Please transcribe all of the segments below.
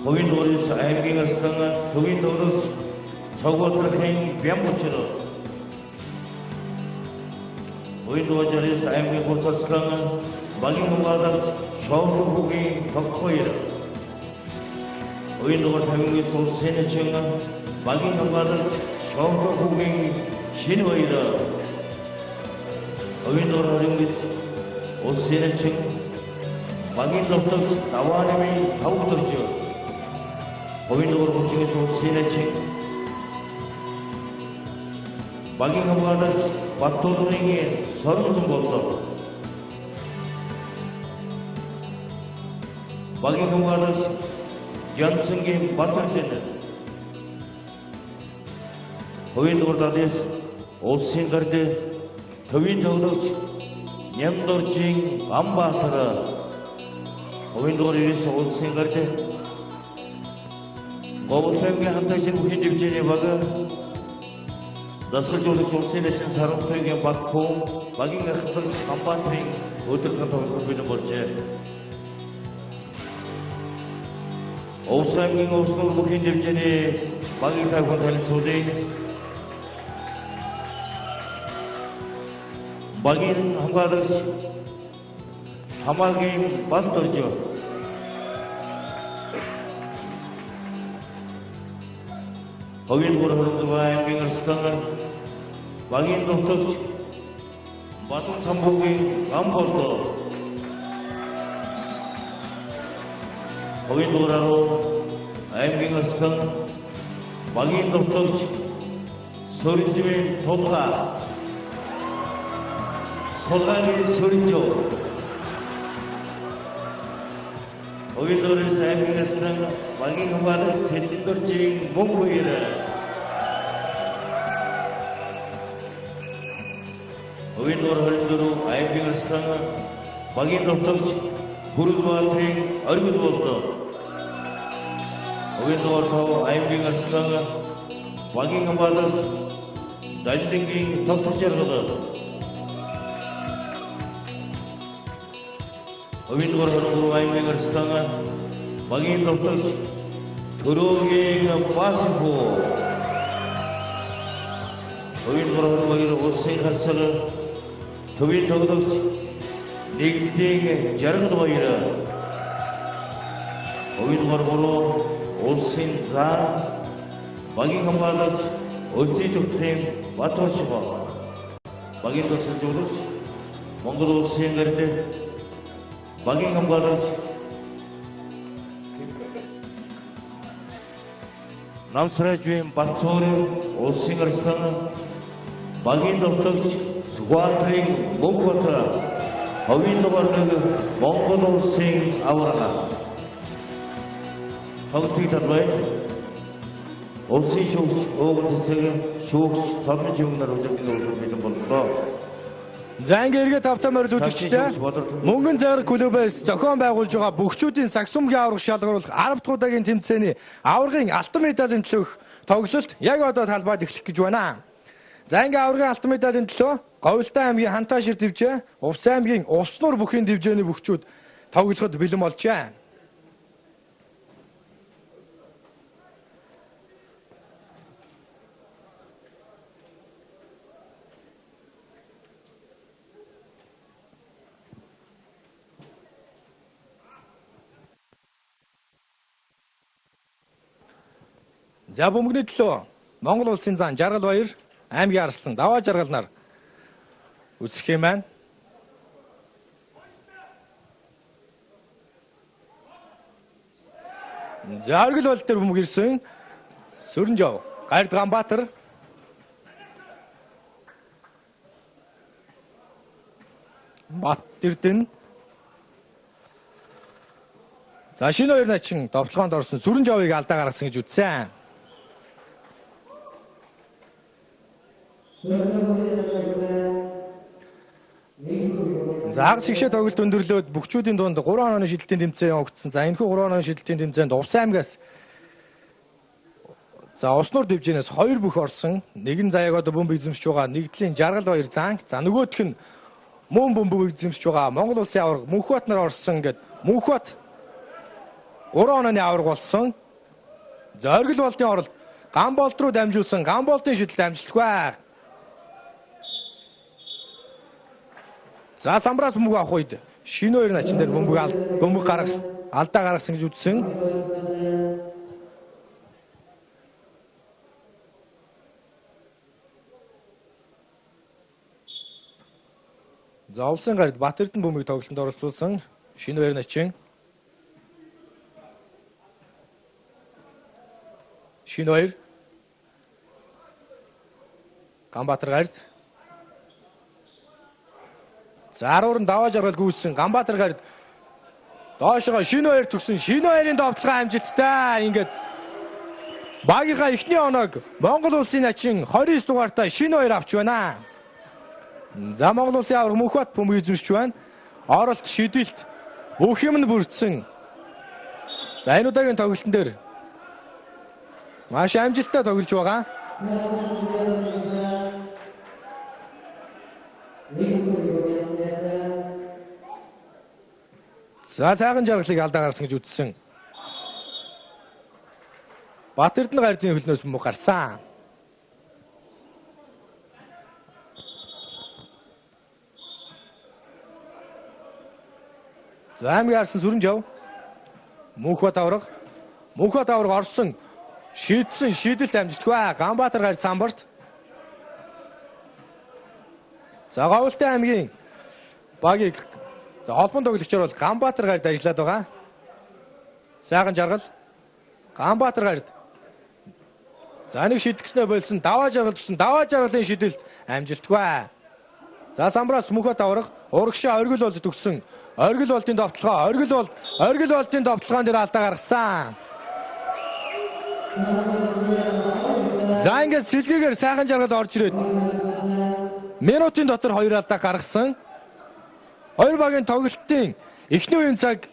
Хувийн дугаар 9 аймгийн арслан төвийн тоглогч Цогоодрын Бямбучир. Хувийн дугаар 69 аймгийн хурц арслан багийн хамгаалагч Шорлогийн Тогтхоёр. Хувийн дугаар 59 улсын начин багийн хамгаалагч Шорлогийн Шинбаяр. Хувийн дугаар 29 улсын начин багийн довтогч Даваанамын Тавгдорж. Хувийн дугаар 39 улсын начин багийн хамгаалагч Баттулгын Сорон боллоо. Багийн хамгаалагч Жанцангийн Батэрдэн. Хувийн дугаар 79 улсын гард төвийн тоглогч Нямдоржийн Ганбаатар. Хувийн дугаар 99 улсын гард Говьд аймгийн хантайшир бүхий дивжээний баг дасгалжуулагч улсын начин Сарантойгийн Батхуун багийн ахлагч Ганбаатарын өдөртөн тоглох бэлэн болжээ. Увс аймгийн Увс нуур бүхий дивжээний багийн тавхан танилцуулъя. Багийн хамгаалагч Хамаагийн Бантөрж. Хувийн дугаар 26 аймгийн арслан багийн довтогч Батун самбуугийн Гамболдо. Хувийн дугаар 10 аймгийн арслан багийн довтогч Сөрөнжмийн Тулгаа. Тулгаагийн Сөрөнжөө. Хувийн дугаар 9 аймгийн арслан багийн хамгаалагч Цэдэндоржийн Мөнхбаяр. Хувийн дугаар 24 аймгийн арслан багийн довтогч Хүрэлбаатарын Оргид болдоо. Хувийн дугаар 5 аймгийн арслан багийн хамгаалагч Далдингийн Тогтох жаргал. Хувийн дугаар 23 аймгийн арслан багийн довтогч Төрөөгийн Басхуу. Хувийн дугаар 22 улсын харцаг төвийн тоглогч Нэгдлийн Жаргал баяр. Хувийн дугаар 3 улсын заа багийн хамгаалагч Өлзий тогтохын Баторшго. Багийн дасгалжуулагч Монгол улсын гард багийн хамгаалагч Намсражийн Батцоор улсын арслан багийн довтогч Сүхбаатарын Мөнхбаатар. Хувийн дугаар 1 Монгол улсын аварга. Тоглолтын талбайд улсын шүүгч Ууган цэцэг, шүүгч Цолмон чимгнар удирдлагын үйлдвэр бэлэн боллоо. За ингээ эргээ тавтай морил үзэгчтэй Мөнгөн зайраг клубээс зохион байгуулж байгаа бөхчүүдийн сагсумгийн аварга шалгаруулах 10 дахь удаагийн тэмцээний аваргын алтан медалийн төлөөх тоглолт яг одоо талбайд эхлэх гэж байна. За ингээ аваргын алтан медалийн төлөө Говьлтай аймгийн Хантаашир дивжээ, Увс аймгийн Увс нуур бүхийн дивжээний бөхчүүд тоглоход бэлэн болжээ. За бөмбөгний төлөө Монгол улсын зан Жаргал Баяр, аймгийн арслан Даваа жаргал нар үзэх юм байна. За оргил бол дээр бөмбөг ирсэн. Сүрэнжов, Гард Ганбаатар. Бат Эрдэнэ. За шинэ хоёр начин довтлогоонд орсон Сүрэнжовыг алдаа гаргасан гэж үзсэн. За хагас шигшээ тоглолт өндөрлөөд бөхчүүдийн дунд 3 онооны шидэлтийн тэмцээн явагдсан. За энэхүү 3 онооны шидэлтийн тэмцээнд Увс аймгаас за Увс нуур дивжинээс 2 бүх орсон. Нэг нь заяаг одоо бөмбөг эзэмшиж байгаа нэгдлийн Жаргал Баяр заан. За нөгөөх нь мөн бөмбөг эзэмшиж байгаа Монгол улсын аварга Мөнхбат нар орсон гэд Мөнхбат 3 онооны аварга болсон. Зоригл болтын оролт Гамболд руу дамжуулсан. Гамболдын шидэлт амжилтгүй. За самбраас бөмбөг авах үед шинэ хоёр начин дээр бөмбөг гаргасан, алдаа гаргасан гэж үзсэн. За улсын гарид Бат-Эрдэнэ бөмбөгийг тоглолтод оролцуулсан шинэ хоёр начин. Шинэ хоёр Ганбаатар гарид. За 10-ын даваа жаргал гүйцсэн Ганбаатар гарид доошогоо шинэ хоёр төгсөн. Шинэ хоёрын довтлогоо амжилттай. Ингээд багийнхаа эхний оноог Монгол улсын начин 29 дугаартай шинэ хоёр авч байна. За Монгол улсын аварга Мөнхбат бөмбөг эзэмшиж байна. Оролт, шидэлт бүх юм нь бүрдсэн. За энэ удаагийн тоглолтын дээр маш амжилттай тоглож байгаа. За сайхан жаргалыг алдаа гаргасан гэж үзсэн. Бат-Эрдэнэ гардын хөлнөөс бөмбөг гарсан. За аймгийн арсан сүрэн жав. Мөнхбат аварга. Мөнхбат аварга орсон. Шийдсэн шийдэлт амжилтгүй. Ганбаатар гард самбарт. За Говьлтай аймгийн багийг за холбон тоглогчоор бол Ганбаатар гард ажиллаад байгаа. Сайхан жаргал. Ганбаатар гард. За нэг шийдгэснээ болсон. Даваа жаргал төсөн. Даваа жаргалын шийдэлт амжилтгүй. За самбраас Мөнхбат аварга урагшаа оргил болж төгсөн. Оргил болтын довтлогоо, оргил болтын довтлогоон дээр алдаа гаргасан. За ингээд сэлгээгээр сайхан жаргал орж ирээд минутын дотор хоёр алдаа гаргасан. Хоёр багийн тоглолтын эхний үеийн цаг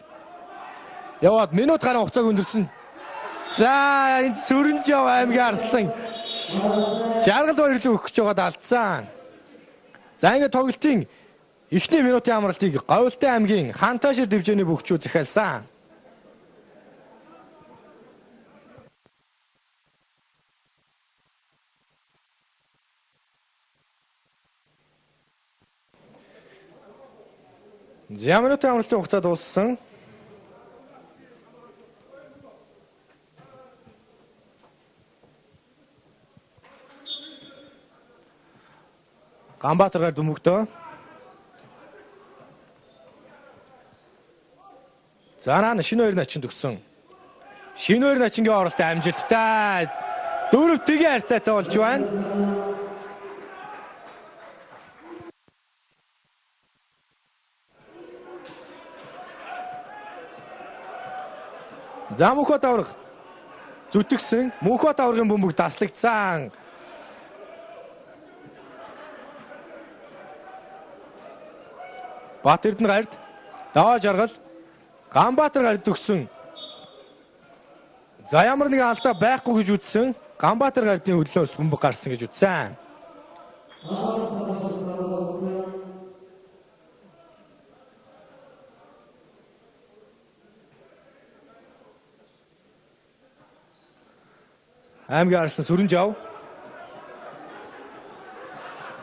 яваад минут гаруй хугацааг өндөрсөн. За энд Сүрэнжав аймгийн арслан жаргал баярлал өгөх гэж байгаад алдсан. За ингээд тоглолтын эхний минутын амралтыг Говьлтай аймгийн Хантаашир дивжээний бөхчүү захиалсан. За минутын амралтын хугацаа дууссан. Ганбаатар гар дүмгтөө. За наа шинэ хоёр начин төгсөн. Шинэ хоёр начингийн оролт амжилттай. 4-1 харьцаатай болж байна. За Мөнхбат аварга зүтгэсэн. Мөнхбат аваргын бөмбөг таслагдсан. Бат-Эрдэнэ гард даваа жаргал Ганбаатар гард төгсөн. За ямар нэгэн алдаа байхгүй гэж үзсэн. Ганбаатар гардын хөдлөөс бөмбөг гарсан гэж үзсэн. Аймгийн арсан Сүрэнжав.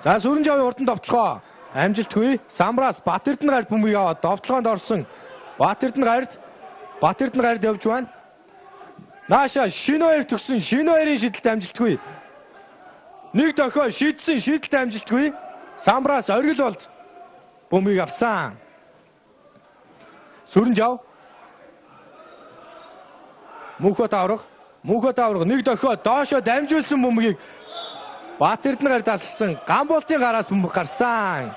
За Сүрэнжавын урдан довтлогоо амжилтгүй. Самбраас Бат-Эрдэнэ гард бөмбөг яваад довтлогоонд орсон. Бат-Эрдэнэ гард явж байна. Нааша шинэ хоёр төгсөн. Шинэ хоёрын шидэлт амжилтгүй. Нэг дохио шидсэн шидэлт амжилтгүй. Самбраас оргил болд бөмбөгийг авсан. Сүрэнжав. Мөнхбат аварга. Мөнхбат аварга нэг дохио доошо дамжуулсан бөмбөгийг Бат-Эрдэнэ гар тасалсан. Гамболтын гараас бөмбөг гарсан.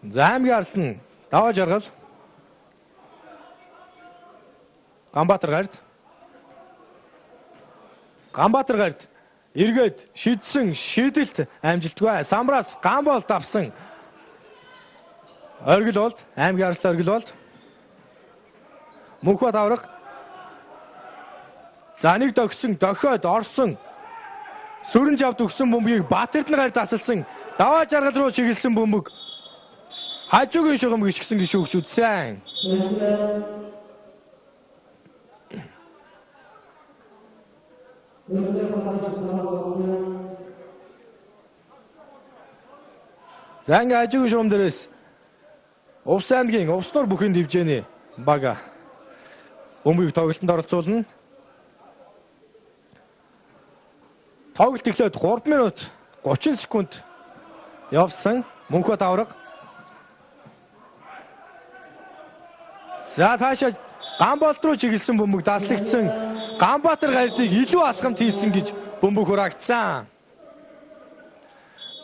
За аймгийн арсан даваа жаргал. Ганбаатар гард. Ганбаатар гард эргээд шидсэн шидэлт амжилтгүй. Самбраас Гамболт авсан. Оргил болд аймгийн арслан оргил болд. Мөнхбат аварга. За нэг дохисон, дохиод орсон. Сүрэн жавд өгсөн бөмбөгийг Бат Эрдэнэ гар тасалсан. Даваа жаргал руу чиглэсэн бөмбөг хажуугийн шугам гიშгсэн гişүүгч үзсэн. За ингээ хажуугийн шугам дээрээс Увс аймгийн Увснуур бүхийн дивжээний баг бөмбөгийг тоглолтод оролцуулна. Тоглолт эхлээд 3 минут 30 секунд явсан. Мөнхөт авраг. За цаашаа Ганболт руу чиглэсэн бөмбөг даслагдсан. Ганбаатар гардыг илүү алхамт хийсэн гэж бөмбөг хураагдсан.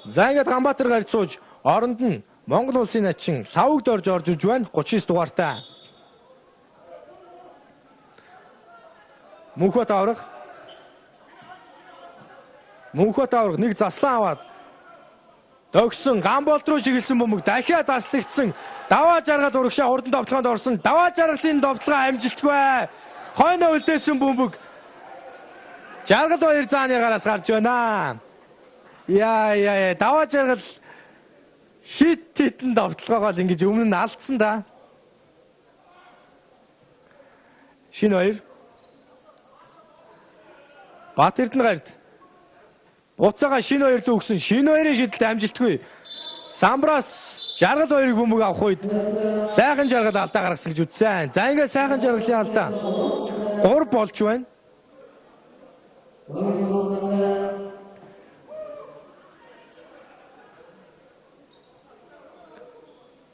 За ингээд Ганбаатар гард сууж оронд нь Монгол улсын начин Лавг дорж орж ирж байна. 39 дугаартай. Мөнхөт авраг. Мөнхөт авраг нэг заслан аваад дөгсөн. Ганболт руу чиглэсэн бөмбөг дахиад таслагдсан. Даваа жаргал урагшаа хурдан довтлогоонд орсон. Даваа жаргалын довтлогоо амжилтгүй. Хойноо үлдээсэн бөмбөг жаргал хоёр зааны гараас гарч байна. Яа даваа жаргал хит хитэн довтлогоогоо л ингэж өмнө нь алдсан да. Шинэ хоёр. Бат Эрдэнэ гард. Буцаага шинэ хоёр рүү өгсөн. Шинэ хоёрын шидэлт амжилтгүй. Самбраас жаргал хоёрыг бөмбөг авах үед сайхан жаргал алдаа гаргасан гэж үзсэн. За ингээд сайхан жаргалын алдаа 3 болж байна.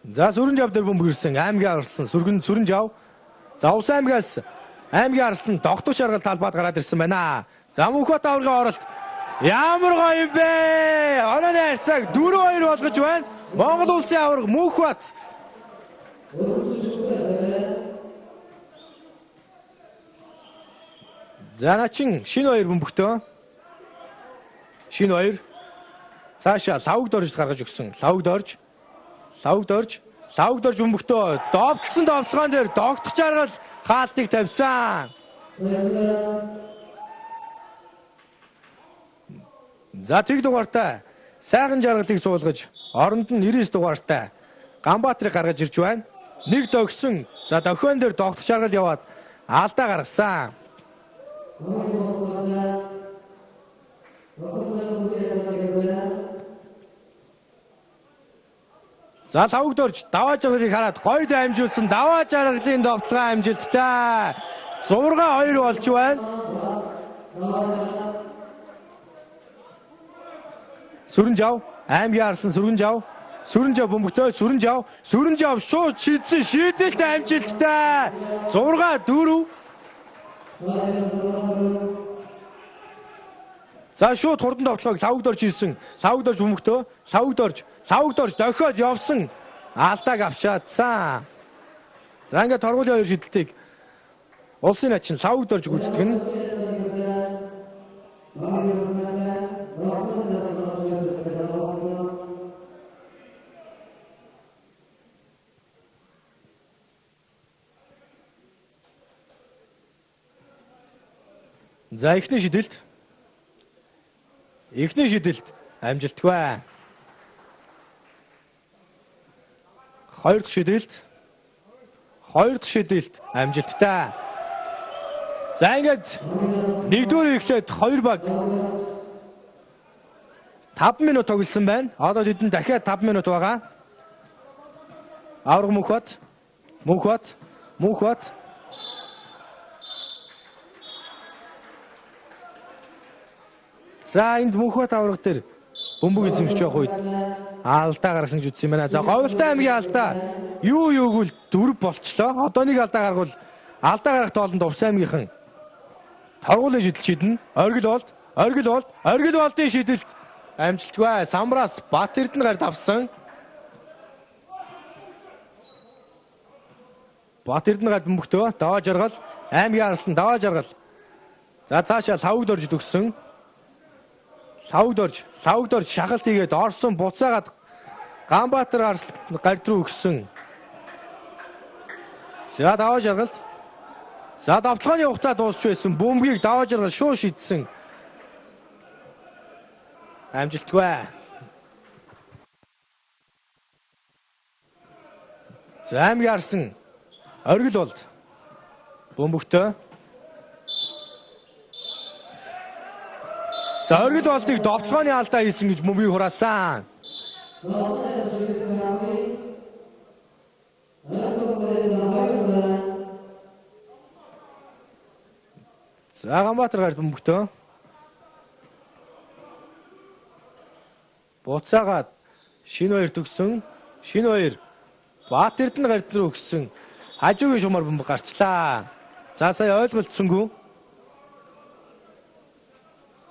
За сүрэн жав дээр бөмбөг ирсэн. Аймгийн арслан сүрэн жав. За Увс аймгаас аймгийн арслан тогтох жаргал талбайд гараад ирсэн байна. За Мөнхөт аврагын оролт ямар гоё юм бэ? Онооны харьцааг 4-2 болгож байна. Монгол улсын аварга Мөнхбат. За начин шинэ хоёр бөмбөгтөө. Шинэ хоёр. Цаашаа Лавг дорж гаргаж өгсөн. Лавг дорж. Лавг дорж. Лавг дорж бөмбөгтөө довтлсон довтлогоон дээр догтох жаргал хаалтыг тавьсан. За тэг дугаартай сайхан жаргалыг суулгаж оронд нь 99 дугаартай Ганбаатарыг гаргаж ирж байна. Нэг догсон. За дохион дээр догтох жаргал яваад алдаа гаргасан. За Лавг дорж даваа жаргалыг хараад гоё дамжуулсан. Даваа жаргалын довтлогоо амжилттай. 6-2 болж байна. Сүрэн жав, аймгийн арсан сүрэн жав, сүрэн жав бөмбөгтөө, сүрэн жав, сүрэн жав шууд шидсэн, шийдэлт амжилттай. 6-4. За шууд хурдан довтлогоог Лавг дорж хийсэн. Лавг дорж бөмбөгтөө, Лавг дорж, Лавг дорж дохиод явсан. Алдааг авчаадсан. За ингээд торгуулийн хоёр шидэлтийг улсын начин Лавг дорж гүйцэтгэн. За эхний шидэлт. Эхний шидэлт амжилтгүй. Хоёр дахь шидэлт. Хоёр дахь шидэлт амжилттай. За ингээд нэгдүгээр эхлээд хоёр баг 5 минут тоглосон байна. Одоо тэдэнд дахиад 5 минут байгаа. Авраг Мөнхбат. Мөнхбат. Мөнхбат. За энд Мөнхбат авраг дээр бөмбөг эзэмшиж явах үед алдаа гаргасан гэж үзсэн юм байна. За Говьлтай аймгийн алдаа юуг л 4 болчлоо. Одоо нэг алдаа гаргавал алдаа гаргах тоолонд Увс аймгийнхан торгуулийн шидэл шидэнэ. Оргил болд, оргил болд, оргил болдын шидэлт амжилтгүй. Самбраас Бат Эрдэнэ гард авсан. Бат Эрдэнэ гард бөмбөгтөө даваа жаргал, аймгийн арслан даваа жаргал. За цаашаа Лавг дорж төгссөн. Лавг дорж, Лавг дорж шахалт хийгээд орсон буцаагаад Ганбаатар арслан гард руу өгсөн. За даваа жаргалт. За давталгааны хугацаа дуусч байсан. Бөмбөгийг даваа жаргал шууд шидсэн. Амжилтгүй. За аймгийн арсан оргил болд. Бөмбөгтөө. За оргил болдыг довтлогооны алдаа хийсэн гэж бөмбөгийг хураасан. За Ганбаатар гард бөмбөгтөө. Буцаагаад шинэ хоёр төгсөн. Шинэ хоёр Бат Эрдэнэ гард руу өгсөн. Хажуугийн шумаар бөмбөг гарчлаа. За сая ойлголцсонгүй.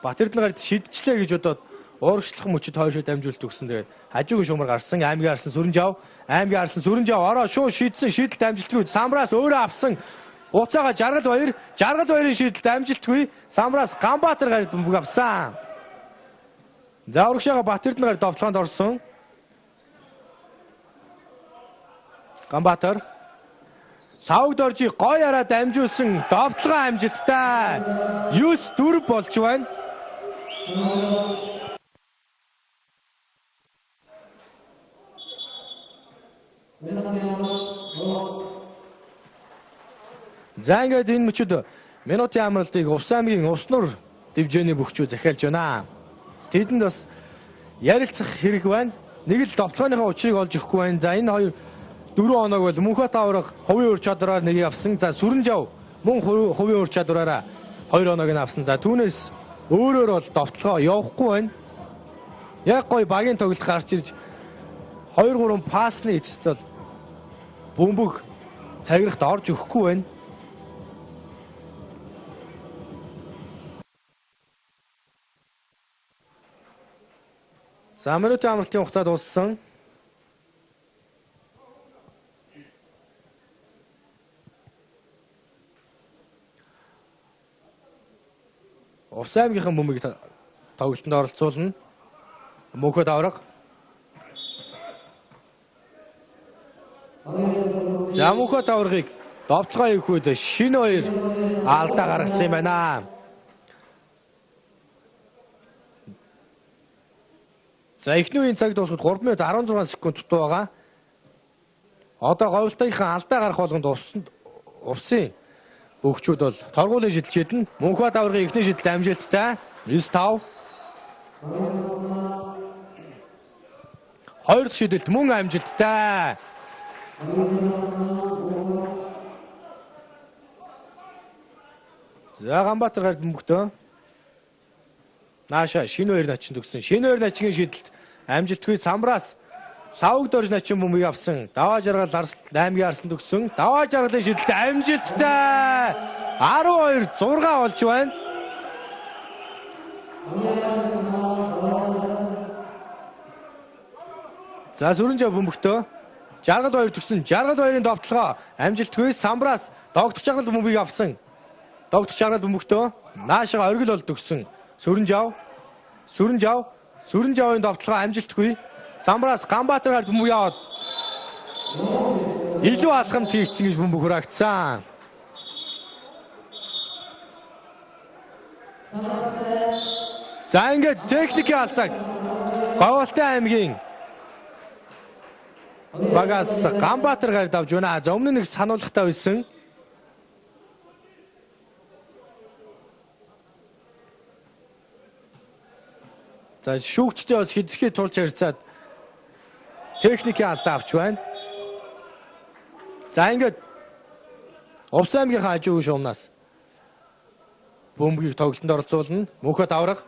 Бат Эрдэнэ гард шидчихлээ гэж бодоод уурагчлах мөчөд хоёр шид дамжуулт өгсөн. Тэгээд хажуугийн шумаар гарсан. Аймгийн арсан Сүрэнжав. Аймгийн арсан Сүрэнжав ороо шууд шидсэн. Шидэлт амжилтгүй. Самраас өөрөө авсан. Буцаага Жаргал баяр. Жаргал баярын шидэлт амжилтгүй. Самраас Ганбаатар гард бөмбөг авсан. За урагшаага Бат Эрдэнэ гард довтлогоонд орсон. Ганбаатар Лавг доржи гой яраа дамжуулсан довтлогоо амжилттай. 9-4 болж байна. За ингээд энэ мөчөд минутын амралтыг Увс аймгийн Увснуур дивжээний бөхчүү захиалж байна. Тэдэнд бас ярилцах хэрэг байна. Нэг л довтлогооныхоо учрыг олж өгөхгүй байна. За энэ хоёр 4 оног бол Мөнхөт авраг хувийн ур чадвараар нэгийг авсан. За Сүрэнжав мөн хувийн ур чадвараараа 2 оног нь авсан. За түүнээс өөрөөр бол довтлогоо явахгүй байна. Яг гоё багийн тоглолт гарч ирж 2-3 пассны эцэст бол бөмбөг цагирахт орж өгөхгүй байна. За минутын амралтын хугацаа дууссан. Увс аймгийнхын бөмбөгийг тоглолтод оролцуулна. Мөнхөд авраг. За Мөнхөд аврагийг довтлогоо хийх үед шинэ хоёр алдаа гаргасан юм байна. За эхний үеийн цаг дуусахад 3 минут 16 секунд дутуу байгаа. Одоо говьлтынхан алдаа гарах болгонд увсын бөхчүүд бол торгуулийн шидэл шидэнэ. Мөнхөд аврагын эхний шидэлт амжилттай. 9-5. Хоёр дахь шидэлт мөн амжилттай. За Ганбаатар гард бөмбөгтөө. Нааша шинэ хоёр начин төгсөн. Шинэ хоёр начингийн шидэлт амжилтгүй. Самбраас Лавг дорж начин бөмбөгийг авсан. Даваа жаргал аймгийн арсан төгсөн. Даваа жаргалын шидэлт амжилттай. 12-6 болж байна. За Сүрэнжав бөмбөгтөө. Жаргал хоёр төгсөн. Жаргал хоёрын довтлогоо амжилтгүй. Самбраас догдох жаргал бөмбөгийг авсан. Догдох жаргал бөмбөгтөө. Наашаага оргил бол төгсөн. Сүрэнжав. Сүрэнжав. Сүрэнжавын довтлогоо амжилтгүй. Самбраас Ганбаатар гард бөмбөг яваад илүү алхамт хийгдсэн гэж бөмбөг хураагдсан. За ингээд техникийн алдааг Говьалтай аймгийн багаас Ганбаатар гард авч байна. За өмнө нэг сануулгатай байсан. За шүүгчдээ бас хэтэрхий тулж харьцаад техникийн алдаа авч байна. За ингээд Увс аймгийнхаа хажуугийн шуумнаас бөмбөгийг тоглолтод оролцуулна. Мөнхөд авраг.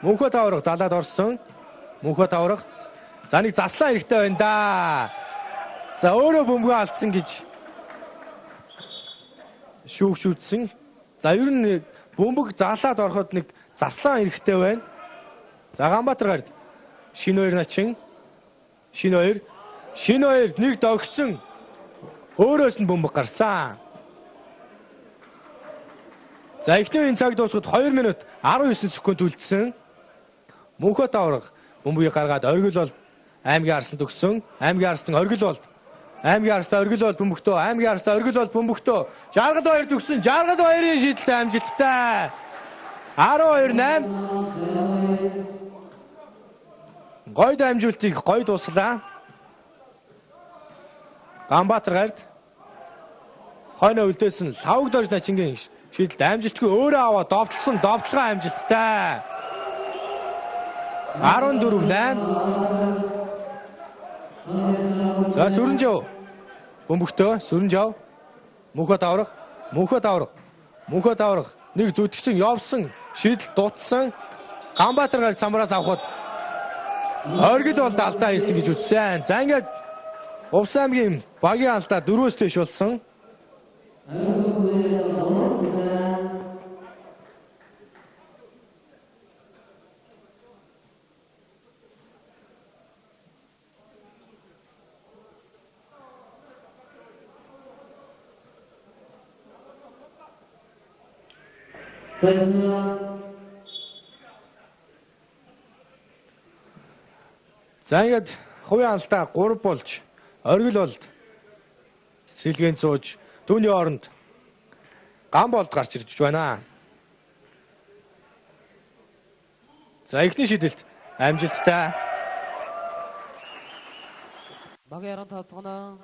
Мөнхөд авраг залаад орсон. Мөнхөд авраг. За нэг заслаа хэрэгтэй байна да. За өөрөө бөмбөгөө алдсан гэж шүүгч үтсэн. За ер нь бөмбөг залаад ороход нэг заслаа хэрэгтэй байна. За Ганбаатар гард шинэ хоёр начин. Шинэ хоёр. Шинэ хоёр нэг догсон. Өөрөөс нь бөмбөг гарсан. За эхний үеийн цаг дуусахад 2 минут 19 секунд үлдсэн. Мөнхөт авраг бөмбөгийг гаргаад оргил бол аймгийн арсан төгсөн. Аймгийн арсан оргил болд. Аймгийн арсан оргил бол бөмбөгтөө. Аймгийн арсан оргил бол бөмбөгтөө. Жаргал хоёр төгсөн. Жаргал хоёрын шидэлт амжилттай. 12-8. Гой дамжуултыг гой дуусглаа. Ганбаатар гард хойноо үлдээсэн Лавг дорж начингийн шийдэлд амжилтгүй өөрөө аваад довтлсон довтлогоо амжилттай. 14-8. За Сүрэнжав. Бөмбөгтөө Сүрэнжав. Мөнхөд аврах. Мөнхөд аврах. Мөнхөд аврах. Нэг зүтгэсэн явсан шийдэл дутсан. Ганбаатар гард самбараас авахд оргил болд алдаа хийсэн гэж үзсэн. За ингээд Увс аймгийн багийн алдаа 4-өөс дээш болсон. За ингээд хувийн алдаа 3 болж оргил болд сэлгээнд сууж түүний оронд ган болд гарч ирж байна. За эхний шидэлт амжилттай. Багийн 15 дахь оноо.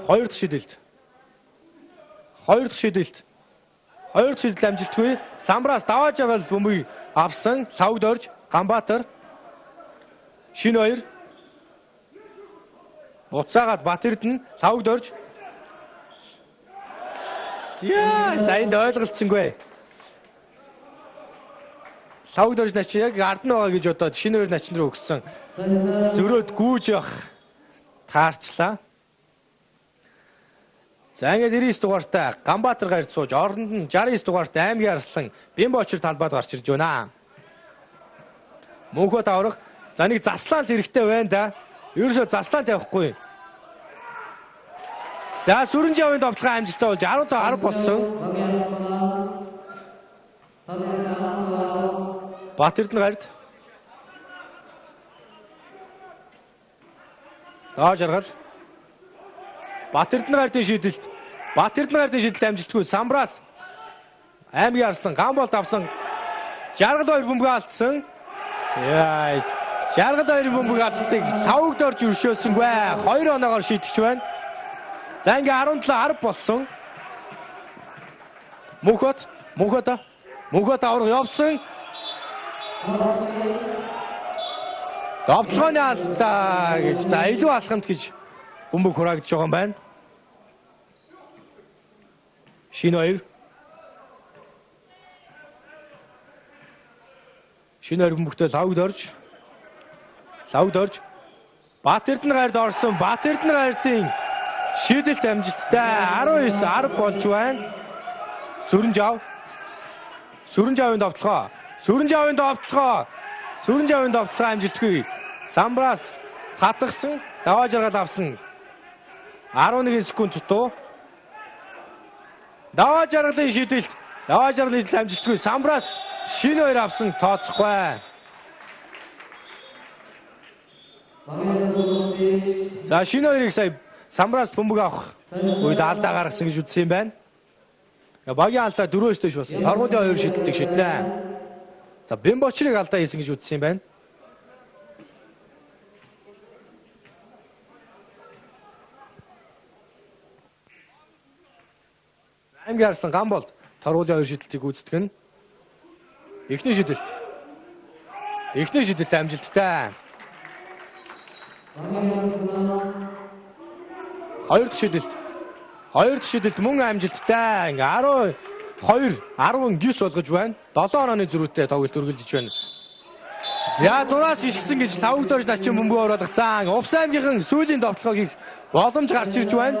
Хоёр дахь шидэлт. Хоёр дахь шидэлт. Хоёр дахь шидэлт амжилтгүй. Самбраас даваа жаргал бөмбөгийг авсан. Лавгд орж Ганбаатар. Шинэ хоёр. Буцаагаад Бат Эрдэнэ Лавгд орж. Яа, за энд ойлголцсонгүй. Лавгд орж начин яг ард нь байгаа гэж бодоод шинэ хоёр начин руу өгсөн. Зөрөөд гүүж явах таарчлаа. За ингээд 99 дугаартай Ганбаатар гарч сууж оронд нь 69 дугаартай аймгийн арслан Бямбочир талбайд гарч ирж байна. Мөнхөд аврах. За нэг заслаан л хэрэгтэй байна да. Ерөөсөө заслаан тавихгүй. За Сүрэнжавын довтлогын амжилттай болж 15-10 болсон. Бат Эрдэнэ гард. Доо жаргал. Бат Эрдэнэ гардын шийдэлт. Бат Эрдэнэ гардын шийдэлт амжилтгүй. Самбраас аймгийн арслан ган болд авсан. Жаргал хоёр бөмбөг алдсан. Яа, жаргал хоёр бөмбөг алдтыг лавгд орж өршөөсөнгүй. 2 оноогоор шийтгэж байна. За ингээ 17-10 болсон. Мөнхөд, Мөнхөд, Мөнхөд авраг явсан. Довтлогооны алдаа гэж. За илүү алхамт гэж бөмбөг хураагдж байгаа юм байна. Шинэ хоёр. Шинэ хоёр бөмбөгтөө лавгд орж. Лавгд орж. Бат Эрдэнэ гард орсон. Бат Эрдэнэ гардын шийдэлт амжилттай. 19-10 болж байна. Сүрэнжав. Сүрэнжавын довтлогоо. Сүрэнжавын довтлогоо. Сүрэнжавын довтлогоо амжилтгүй. Самбраас хатгсан, даваа жаргал авсан. 11 секунд дутуу. Даваа жаргалын шийдэлт. Даваа жаргалын шийдэлт амжилтгүй. Самбраас шинэ хоёр авсан, тооцохгүй. За шинэ хоёрыг сая самбраас бөмбөг авах үед алдаа гаргасан гэж үзсэн юм байна. Багийн алдаа 4-өөс дээш болсон. Торгуулийн хоёр шийдэлтийг шиднэ. За Бямбочрыг алдаа хийсэн гэж үзсэн юм байна. Аймгийн арслан Ганболд торгуулийн хоёр шийдэлтийг гүйцэтгэх нь. Эхний шийдэлт. Эхний шийдэлт амжилттай. Хоёр дахь шийдэлт. Хоёр дахь шийдэлт мөн амжилттай. Ингээ 12 19 болгож байна. 7 онооны зөрүүтэй тоглолт үргэлжлэж байна. За зураас ишгсэн гэж лавгд орж начин бөмбөг оруулсан. Увс аймгийнхан сүүлийн довтлогоо хийх боломж гарч ирж байна.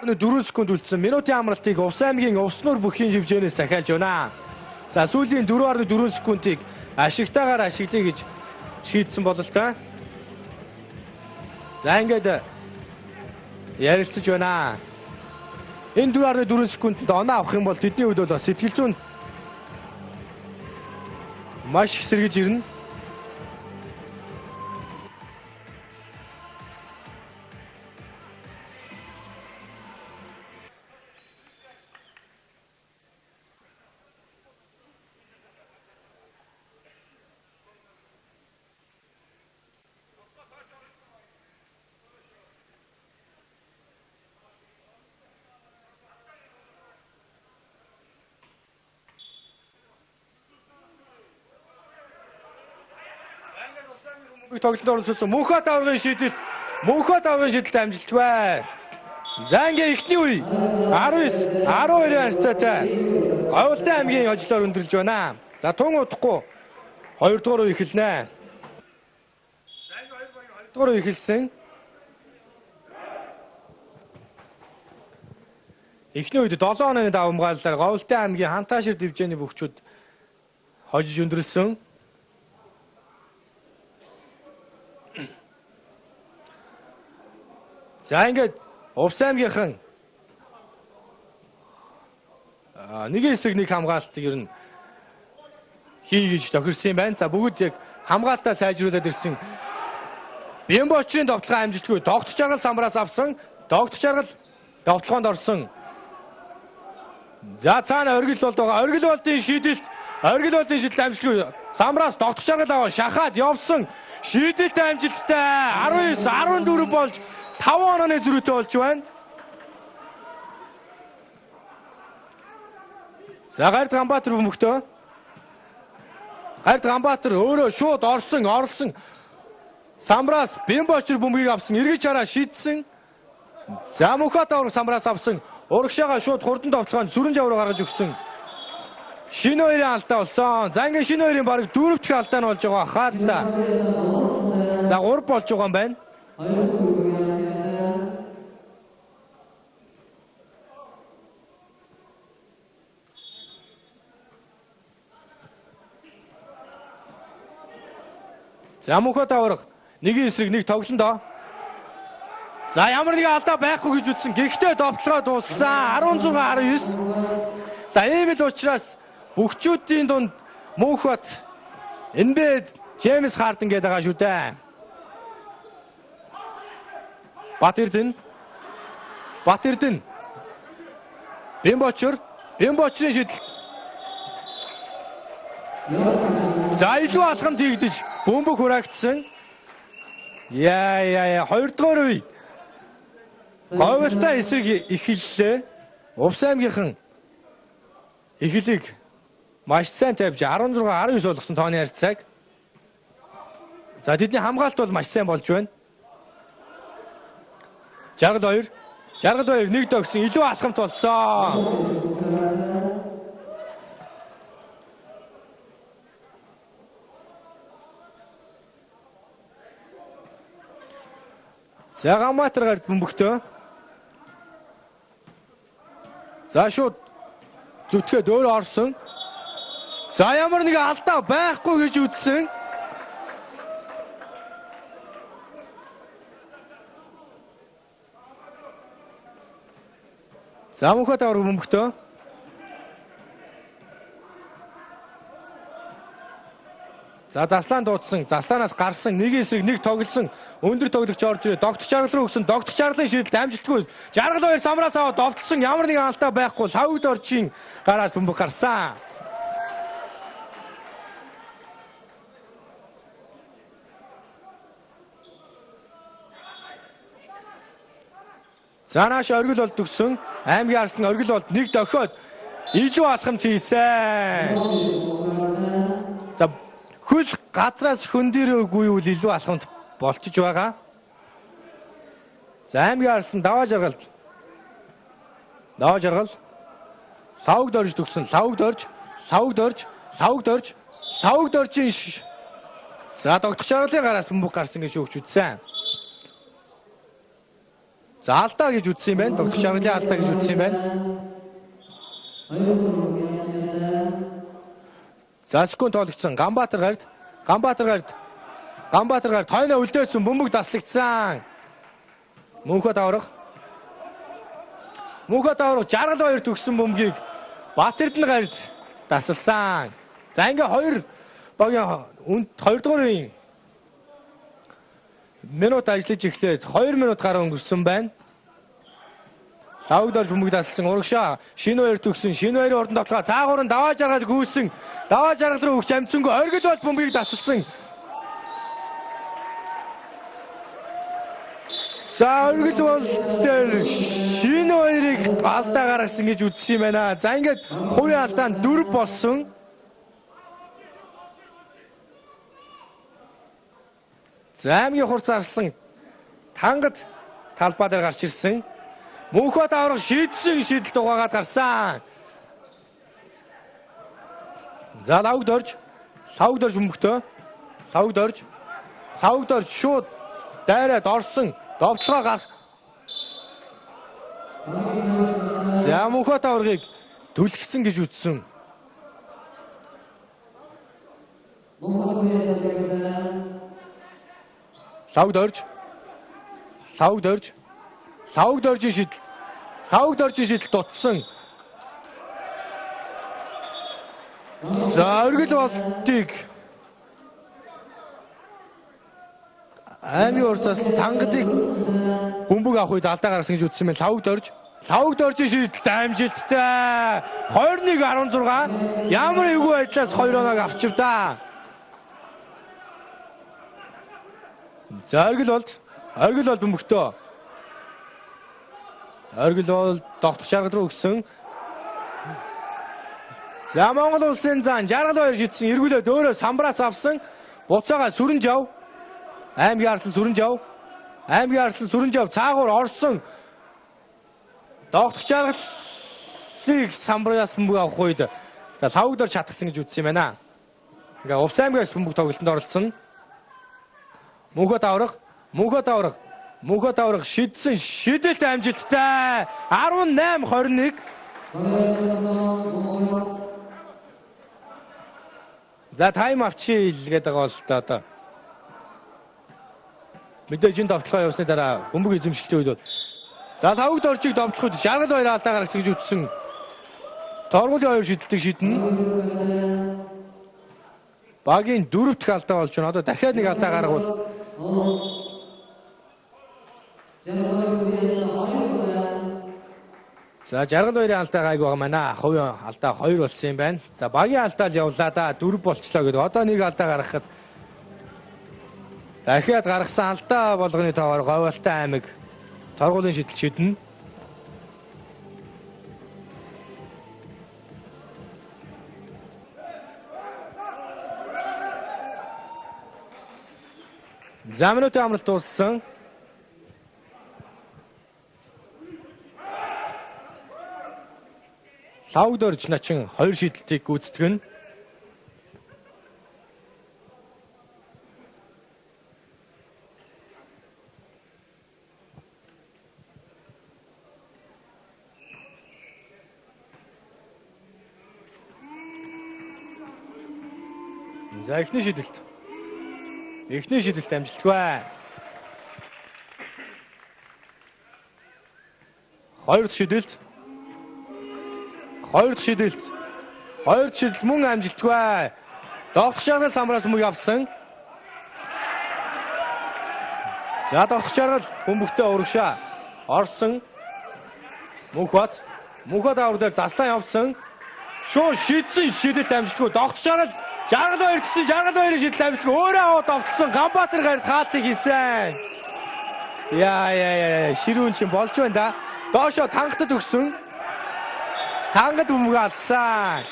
4 секунд үлдсэн. Минутын амралтыг Увс аймгийн Увс нуур бүхийн хэмжээнээс захиалж байна. За сүүлийн 4.4 секундыг ашигтайгаар ашиглая гэж шийдсэн бололтой. За ингээд ярилцаж байна. Энэ 4.4 секундэд оноо авах юм бол тэдний хувьд бол сэтгэл зүйн маш их сэргэж ирнэ. Тоглолтод оролцсон Мөнхбат аваргын шийдэлт Мөнхбат аваргын шийдэлт амжилтгүй. За ингээ эхний үе 19 12-ийн харьцаатай Говьлтай аймгийн хожлоор өндөрлж байна. За тун удахгүй 2 дугаар үе эхэлнэ. 2 дугаар үе эхэлсэн. Эхний үед 7 онооны давамгайлалаар Говьлтай аймгийн Хантаашир дивжээний бөхчүүд хожиж өндөрлсөн. За ингээд Увс аймгийнхан нэг эсрэг нэг хамгаалтыг ер нь хий гэж тохирсон юм байна. За бүгд яг хамгаалтаа сайжруулад ирсэн. Бямбочрын довтлогоо амжилтгүй. Догт жаргал самбраас авсан. Догт жаргал довтлогоонд орсон. За цаана оргил болд байгаа. Оргил болдын шийдэлт, оргил болдын шийдэлт амжилтгүй. Самбраас догт жаргал аваа шахаад явсан. Шийдэлт амжилттай. 19 14 болж 5 онооны зөрүүтэй болж байна. За Гард Ганбаатар бөмбөгтөө. Гард Ганбаатар өөрөө шууд орсон, орлсон. Самбраас Бямбочр бөмбөгийг авсан, эргэж хараа шийдсэн. За Мөнхбат аварга самбраас авсан. Урагшаага шууд хурдан довтлогоонд сүрэн жав руу гаргаж өгсөн. Шинэ хоёрын алдаа болсон. За ингээ шинэ хоёрын бараг дөрөв дэх алдаа нь болж байгаа хаата. За 3 болж байгаа юм байна. За Мөнхбат аварга нэгin эсрэг нэг тоглондоо. За ямар нэгэн алдаа байхгүй гэж үзсэн. Гэхдээ довтлогоо дууссан. 16 19. За ийм л учраас бөхчүүдийн дунд Мөнхбат NBA Джеймс Харден гэдэг байгаа шүү дээ. Бат Эрдэнэ. Бат Эрдэнэ. Бямбочр, Бямбочрын шийдэлт. За илүү алхам тийгдэж бөмбөг хураагдсан. Яа 2 дугаар үе. Говьлтай эсрэг эхэллээ. Увс аймгийнхан эхлэлийг маш сайн тавьж 16 19 болгосон тооны харьцааг. За тэдний хамгаалт бол маш сайн болж байна. Жаргал 2, Жаргал 2 нэг догсон илүү алхамт болсон. За Ганбаатар гард бөмбөгтөө. За шууд зүтгээд өөрөө орсон. За ямар нэгэн алдаа байхгүй гэж үзсэн. За Мөнхбат аварга бөмбөгтөө. За заслаан дуудсан, заслаанаас гарсан, нэг эсрэг нэг тоглосон, өндөр тоглогч орж ирээ. Догт жаргал руу өгсөн, догт жаргалын шийдэлт амжилтгүй. Жаргал хоёр самраас аваад довтлсон, ямар нэгэн алдаа байхгүй. Лавд орчин гараас бөмбөг гарсан. За нааш оргил болд өгсөн. Аймгийн арслан оргил болд нэг дохиод илүү алхамж хийсэн. За хөл газраас хөндөрөөгүй үл илүү алхамт болчиж байгаа. За аймгийн арслан даваа жаргал. Даваа жаргал. Лавг дорж төгсөн. Лавг дорж, лавг дорж, лавг дорж, лавг доржийн. За догдох жаргалын гараас бөмбөг гарсан гэж өгч үзсэн. За алдаа гэж үзсэн юм байна. Догдох жаргалын алдаа гэж үзсэн юм байна. За секунд тоологдсон. Ганбаатар гард, Ганбаатар гард, Ганбаатар гард хойноо үлдээсэн бөмбөг таслагдсан. Мөнхбат аварга. Мөнхбат аварга жаргал хоёр төгссөн бөмбөгийг Батэрдэн гард тасалсан. За ингээ хоёр багийн хоёр дугаар үеийн минут ажиллаж эхлээд 2 минут гаруй өнгөрсөн байна. Лавг дорж бөмбөг тасалсан. Урагшаа шинэ хоёр төгсөн. Шинэ хоёрын урдан довтлогоо цаагуур нь даваа жаргал гүйсэн. Даваа жаргал руу өгч амжсангүй. Оргил бол бөмбөгийг тасалсан. За оргил бол дээр шинэ хоёрыг алдаа гаргасан гэж үзсэн юм байна. За ингээд хувийн алдаа нь 4 болсон. За аймгийн хурц арсан Тангад талбай дээр гарч ирсэн. Мөнхөд авраг шийдсэн шийдэлт угаагаад гарсан. За лавг дорж бөмбөгтөө. Лавг дорж шууд дайраад орсон. Довтлогоо гар. За Мөнхөд аврагийг түлхсэн гэж үтсэн. Лавг дорж Лавг доржийн шийдэл дутсан. За оргил болтыг аймгийн урцаас Тангадыг бөмбөг авах үед алдаа гаргасан гэж үзсэн байна. Лавг доржийн шийдэлт амжилттай. 21-16 ямар эвгүй байдлаас 2 оноог авчив да. За оргил бол бөмбөгтөө. Оргил бол тогтох шаргал руу өгсөн. За Монгол улсын зан жаргал баяр шидсэн. Эргүүлээд өөрөө самбраас авсан. Буцаага сүрэн жав. Аймгийн арсан сүрэн жав. Цаагуур орсон. Тогтох жаргалыг самбраас бөмбөг авах үед за лавг дор чатгсан гэж үзсэн юм байна. Ингээ Увс аймгаас бөмбөг тоглолтод оролцсон. Мөнхөд авраг шидсэн шидэлт амжилттай. 18-21. За тайм авчи гэдэг байгаа бол та одоо мэдээж энэ довтлогоо явсны дараа бөмбөг эзэмшилтийн үед бол за лавг доржийг довтлох үед жаргал баяр алдаа гаргасан гэж үзсэн. Торгуулийн хоёр шидэлтийг шидэнэ. Багийн дөрөв дэх алдаа болж байна. Одоо дахиад нэг алдаа гаргавал за жаргал баярын алдаа гайгүй байгаа маа. Хувийн алдаа 2 болсон юм байна. За багийн алдаа л явлаа да. 4 болчлоо гэдэг. Одоо нэг алдаа гаргахад дахиад гаргасан алдаа болгоны тоогоор Говьалтай аймаг торгуулийн шийдэл шидэнэ. За минутын амралт дууссан. Лавг дорж начин 2 шийдэлтийг гүйцэтгэнэ. За эхний шийдэлт. Эхний шийдэлт амжилтгүй. Хоёр дахь шийдэлт. Хоёр дахь шийдэлт мөн амжилтгүй. Тогтох жаргал самбраас мөг авсан. За тогтох жаргал бөмбөгтөө урагшаа орсон. Мөнхбат авар дээр заслан явсан. Шуу шидсэн шийдэлт амжилтгүй. Тогтох жаргал жаргал хоёр гэсэн жаргал хоёрын шийдэл амжилтгүй. Өөрөө аваад довтлсон. Ганбаатар гард хаалтыг хийсэн. Яа ширүүн чинь болж байна да. Доошо тангатад өгсөн. Тангад бөмбөг алдсан.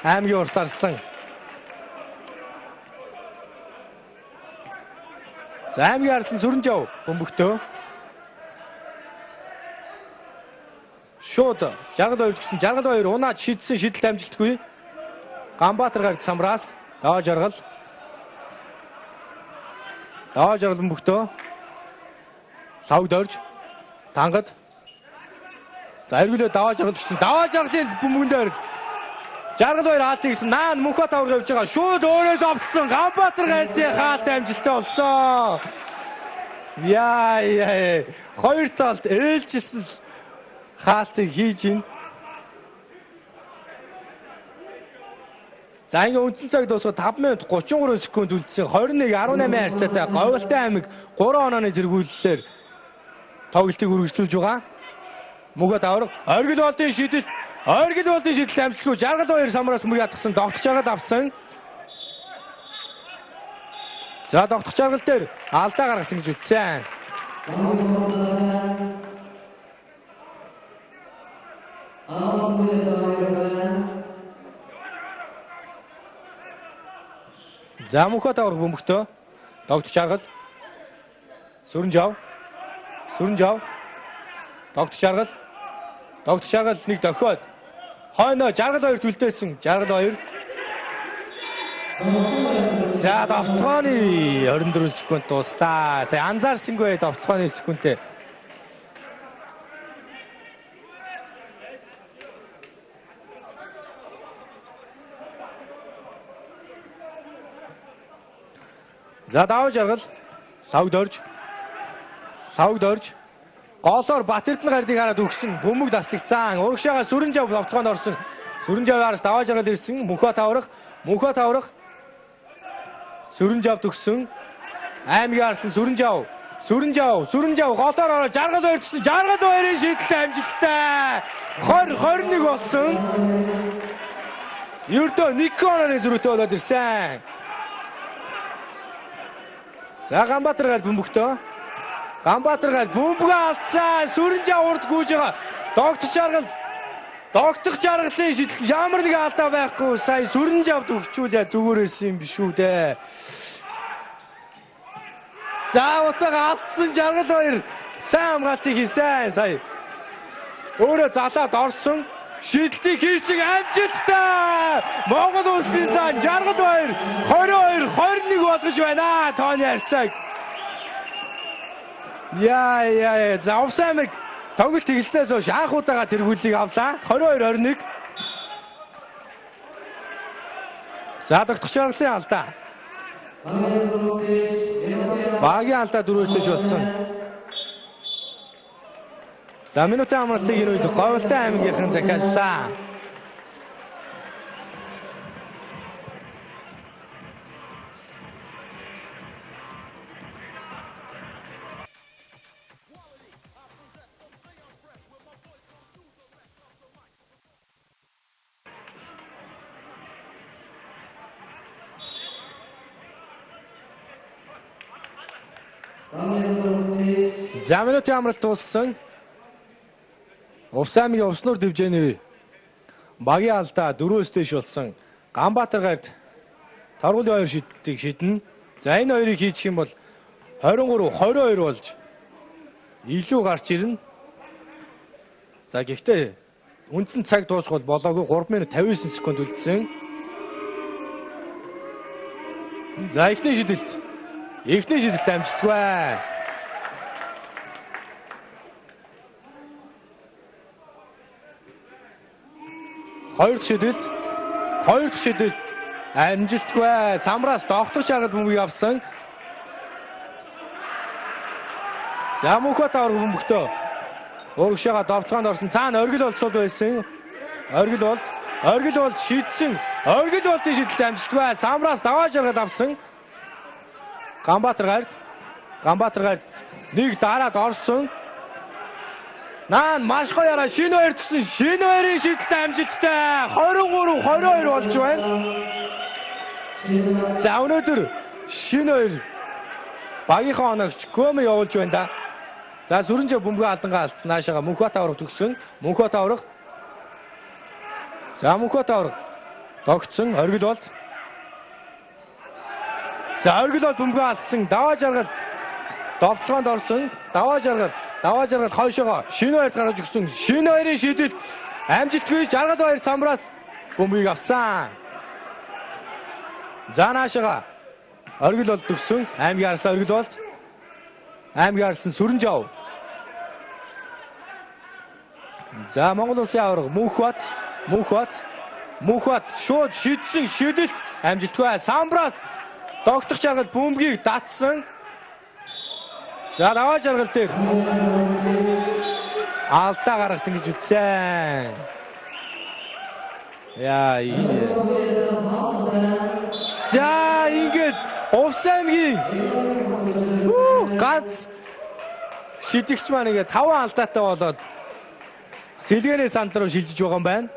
Аймгийн урц арслан. За аймгийн арслан сүрэн жав бөмбөгтөө. Шууд жаргал хоёр гэсэн жаргал хоёр унаад шидсэн шидэлт амжилтгүй. Ганбаатар гард самраас доо жаргал. Бөмбөгтөө. Лавг дорж тангад. За эргүүлээ даваа жаргал гэсэн. Даваа жаргалын бөмбөгөн дээр жаргал хоёр хаалтыг гэсэн. Наан Мөнхөт авраг явж байгаа. Шууд өөрөө довтлсон. Ганбаатар гардын хаалт амжилттай болсон. Яа. Хоёр талд ээлжилсэн хаалтыг хийж ин. За ингээ үндсэн цаг дуусгаад 5 минут 33 секунд үлдсэн. 21-18 харьцаатай Говьалтай аймаг 3 онооны тэргүүллээр тоглолтыг үргэлжлүүлж байгаа. Мөнхөд авраг оргил болдын шийдэл амжилтгүй. Жаргал хоёр самраас мөг ятгсан. Тогтох жаргал авсан. За тогтох жаргал дээр алдаа гаргасан гэж үзсэн. За Мөнхөд авраг бөмбөгтөө. Тогтох жаргал. Сүрэнжав. Сүрэнжав. Тогт жаргал. Тогт жаргал нэг дохиод. Хойноо жаргал хоёр түлдээсэн. Жаргал хоёр. За довтолгооны 24 секунд дууслаа. За анзаарсангүй довтолгооны секундтэй. За даваа жаргал. Лавг дорж. Лавг дорж. Голоор Бат-Эрдэнэ гардыг хараад өгсөн. Бөмбөг таслагдсан. Урагшаага Сүрэнжав довтолгоонд орсон. Сүрэнжаваас даваа жаргал ирсэн. Мөнхөө таврах. Мөнхөө таврах. Сүрэнжав төгсөн. Аймгийн харсан Сүрэнжав. Сүрэнжав, Сүрэнжав голоор ороо жаргал хоёр төсөн. Жаргал хоёрын шийдэлтэй амжилттай. 20 21 болсон. Ердөө 1 онооны зөрүүтэй болоод ирсэн. За Ганбаатар гард бөмбөгтөө. Ганбаатар гард бөмбөгөө алдсан. Сүрэнжав урд гүйж байгаа. Догтох жаргал. Догтох жаргалын шийдэл ямар нэгэн алдаа байхгүй. Сая Сүрэнжавд өгчүүлээ зүгээр байсан юм биш үү дээ. За уцаага алдсан жаргал хоёр сайн хамгаалтыг хийсэн сая. Өөрөө залаад орсон. Шийдэлтийг хийсэн амжилттай. Монгол улсын цаан жаргал хоёр 22 21 болгож байна. Тооны харьцааг. Яа яа за Увс аймаг тоглолт эхэлснээс хойш анх удаага тэргүүллийг авлаа. 22 21. За догтох жаргалын алдаа. Багийн алдаа дөрөвөөс дэш болсон. За минутын амралтыг энэ үед Говьлтай аймгийнхан захиаллаа. За минутын амралт дууссан. Увс аймгийн Увснуур дивжээний багийн алдаа дөрөвөөс дээш болсон. Ганбаатар гард торгуулийн хоёр шидэлтийг шидэнэ. За энэ хоёрыг хийчих юм бол 23 22 болж илүү гарч ирнэ. За гэхдээ үндсэн цаг дуусах бол болоогүй 3 минут 59 секунд үлдсэн. За эхний шидэлт. Эхний шидэлт амжилтгүй. Хоёр дахь шидэлт. Хоёр дахь шидэлт амжилтгүй. Самраас догтох жаргал бөмбөгийг авсан. За мөнхөө тавар бөмбөгтөө. Урагшаага довтлогоонд орсон. Цаана оргил болцол байсан. Оргил болд. Оргил болд шидсэн. Оргил болдын шидэлт амжилтгүй. Самраас даваа жаргал авсан. Ганбаатар гард. Ганбаатар гард нэг дараад орсон. Наан маш гоё яраа шинэ хоёр тгсэн. Шинэ хоёрын шидэлт амжилттай. 23 22 болж байна. За өнөөдөр шинэ хоёр багийнхаа оногч Гөмө явуулж байна да. За Сүрэнжээ бөмбөгөө алдангаа алдсан. Наашаага Мөнхөө таврах төгсөн. Мөнхөө таврах. За Мөнхөө таврах тогтсон. Оргил болд. За оргил бол бөмбөгөө алдсан. Даваа жаргал довтлогоонд орсон. Даваа жаргал. Даваа жаргал хойшоогоо шинэ хоёрт гаргаж өгсөн. Шинэ хоёрын шийдэлт амжилтгүй. Жаргал хоёр самраас бөмбөгийг авсан. За наашаага оргил бол төгсөн. Аймгийн арслан оргил болд. Аймгийн арслан Сүрэнжав. За Монгол улсын аварга Мөнхбат, Мөнхбат, Мөнхбат шууд шидсэн шидэлт амжилтгүй. Самбраас догтох жаргал бөмбөгийг татсан. За даваа жаргал дээр алдаа гаргасан гэж үзсэн. Яа. За ингээд Увс аймгийн ганц шидэгч маань ингээд 5 алдаатай болоод сэлгээний санд руу шилжиж байгаа юм байна.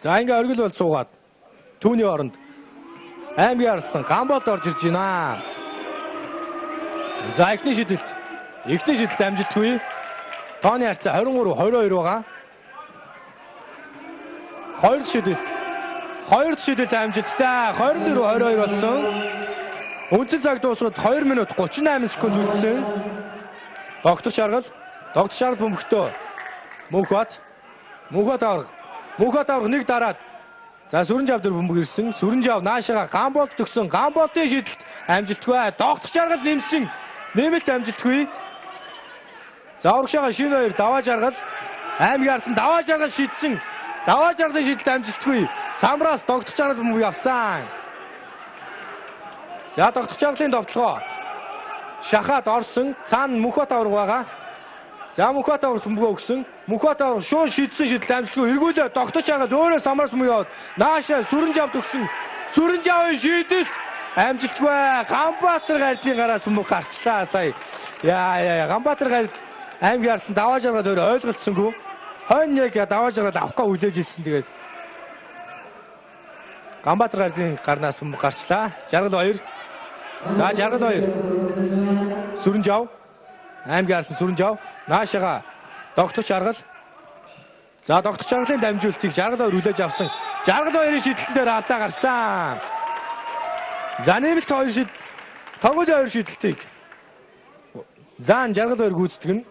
За ингээ оргил бол суугаад түүний оронд аймгийн арслан Гамболд орж ирж байна. За эхний шидэлт. Эхний шидэлт амжилтгүй. Тооны харьцаа 23-22 байгаа. Хоёр шидэлт. Хоёр шидэлт амжилттай. 24-22 болсон. Үндсэн цаг дуусахад 2 минут 38 секунд үлдсэн. Доктор Шаргал, доктор Шаргал бөмбөгтөө. Мөнхбат. Мөнхбат авраг. Мөнхбат авраг нэг дараад. За Сүрэнжав дээр бөмбөг ирсэн. Сүрэнжав наашаага Гамболд төгсөн. Гамболдын шидэлт амжилтгүй. Доктор Шаргал нэмсэн. Нэмэлт амжилтгүй. За урагшаага шинэ хоёр даваа жаргал. Аймаг ярсан даваа жаргал шидсэн. Даваа жаргалын шидэлт амжилтгүй. Самраас доктор Шаргал бөмбөг авсан. За доктор Шаргалын довтлогоо. Шахаад орсон. Цаана Мөнхбат авраг байгаа. За Мөнхбат авраг бөмбөгөө өгсөн. Мөнхбат авраг шууд шидсэн шидэлт амжилтгүй. Эргүүлээ доктор Шаргал өөрөө самраас бөмбөг яваад нааша Сүрэнжав төгсөн. Сүрэнжавын шидэлт амжилтгүй. Ганбаатар гардын гараас бөмбөг гарчлаа сая. Яа Ганбаатар гард аймаг ярсан даваа жаргал өөр ойлголцсонгүй. Хойно яг даваа жаргал авахгүй хүлээж ирсэн. Тэгээд Ганбаатар гардын гарнаас бөмбөг гарчлаа. Жаргал 2. За жаргал 2. Сүрэнжав. Аймаг ярсан Сүрэнжав. Наашаага доктор Шаргал. За доктор Шаргалын дамжуултыг жаргал 2 хүлээж авсан. Жаргал 2-ын шидэлтэн дээр алдаа гарсан. За нэмэлт хоёр шид торгуулийн хоёр шидэлтийг заан жаргал 2 гүйцэтгэн.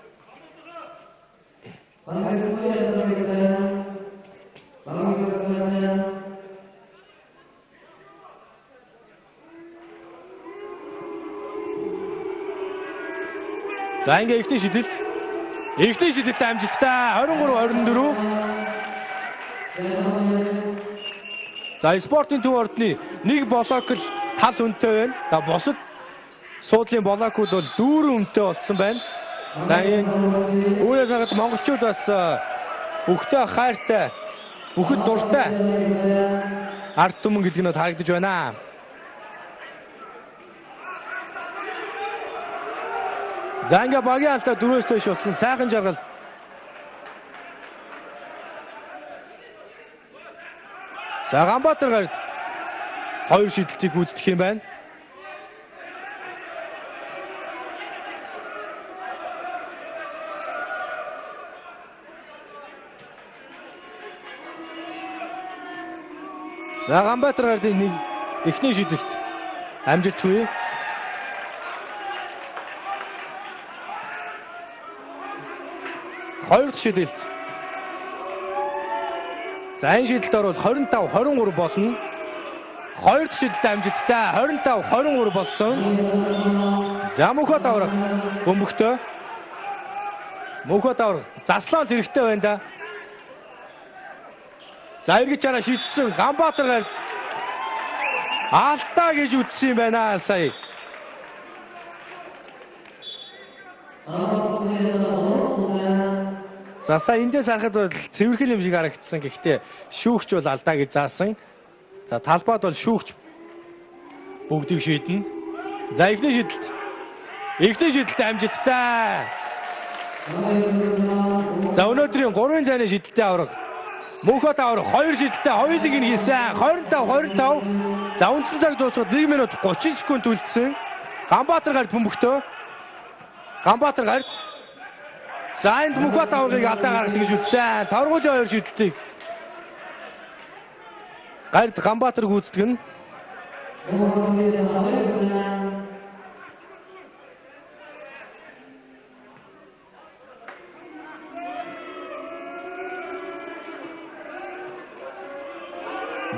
За ингээ эхний шидэлт. Эхний шидэлт амжилттай. 23-24. За спортын төв ордны нэг блок л тал үнэтэй байна. За бусад суудлын блокууд бол дүүрэн үнэтэй болсон байна. За энэ үүнээс харахад монголчууд бас бүхтэй хайртай, бүхэд дуртай ард түмэн гэдэг нь бол харагдаж байна. За ингээ багийн алдаа дөрөөс дээш болсон. Сайхан жаргал. За Ганбаатар гард хоёр шидэлтийг гүйцэтгэх юм байна. За Ганбаатар гардын нэг эхний шидэлт амжилтгүй. Хоёр дахь шидэлт. За энэ шидэлт орвол 25-23 болно. Хоёр дахь шидэлт амжилттай 25-23 болсон. За Мөнхбат авраг бөмбөгтөө. Мөнхбат авраг заслаан хэрэгтэй байна да. За эргэж чараа шидсэн Ганбаатар гард алдаа гэж үтсэн юм байна сая. За сая эндээс харахад бол цэвэрхэн юм шиг харагдсан. Гэхдээ шүүгч бол алдаа гэж заасан. За талбайд бол шүүгч бүгдийг шийднэ. За эхний шидэлт. Эхний шидэлт амжилттай. За өнөөдрийн 3-ын зайны шидэлтийн авраг. Мөнхбат авраг 2 шидэлтэй хоёулыг нь хийсэн. 25-25. За үндсэн цаг дуусахад 1 минут 30 секунд үлдсэн. Ганбаатар гард бөмбөгтөө. Ганбаатар гард. За энд Мөнхбат аврагийг алдаа гаргасан гэж үзсэн. Торгуулийн хоёр шидэлтийг гард Ганбаатар гүйцэтгэн.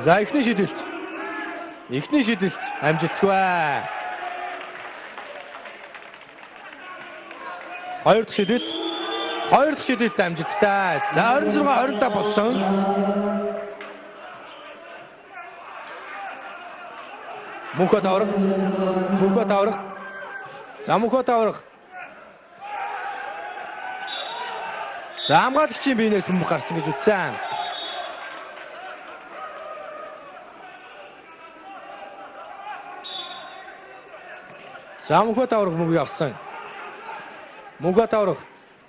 За эхний шидэлт. Эхний шидэлт амжилтгүй. Хоёр дахь шидэлт. Хоёр дахь шидэлт амжилттай. За 26-25 болсон. Мөнхбат авраг. Мөнхбат авраг. За Мөнхбат авраг. За хамгаалагчийн биенээс бөмбөг гарсан гэж үзсэн. За Мөнхбат авраг бөмбөгийг авсан. Мөнхбат авраг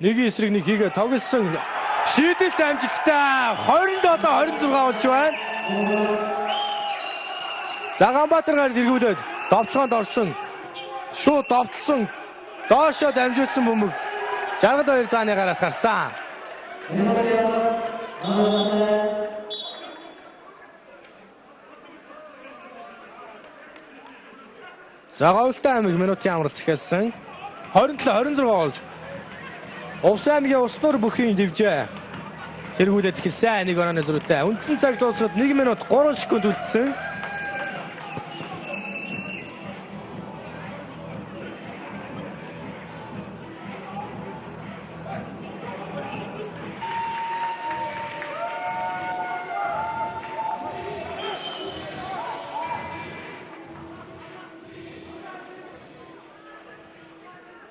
нэгийн эсрэг нэг хийгээ тоглосон. Шийдэлт амжилттай 27-26 болж байна. За Ганбаатар гард эргүүлээд довтлогоонд орсон. Шууд довтлсон. Доошоо дамжуулсан бөмбөг. Жаргал хоёр зааны гараас гарсан. За Говьлтай аймаг минутын амралт эхэлсэн. 27-26 болж Увс аймгийн Уснуур бүхийн дивжээ тэргүүлээд эхэлсэн. Нэг онооны зөрүүтэй. Үндсэн цаг дуусахад 1 минут 3 секунд үлдсэн.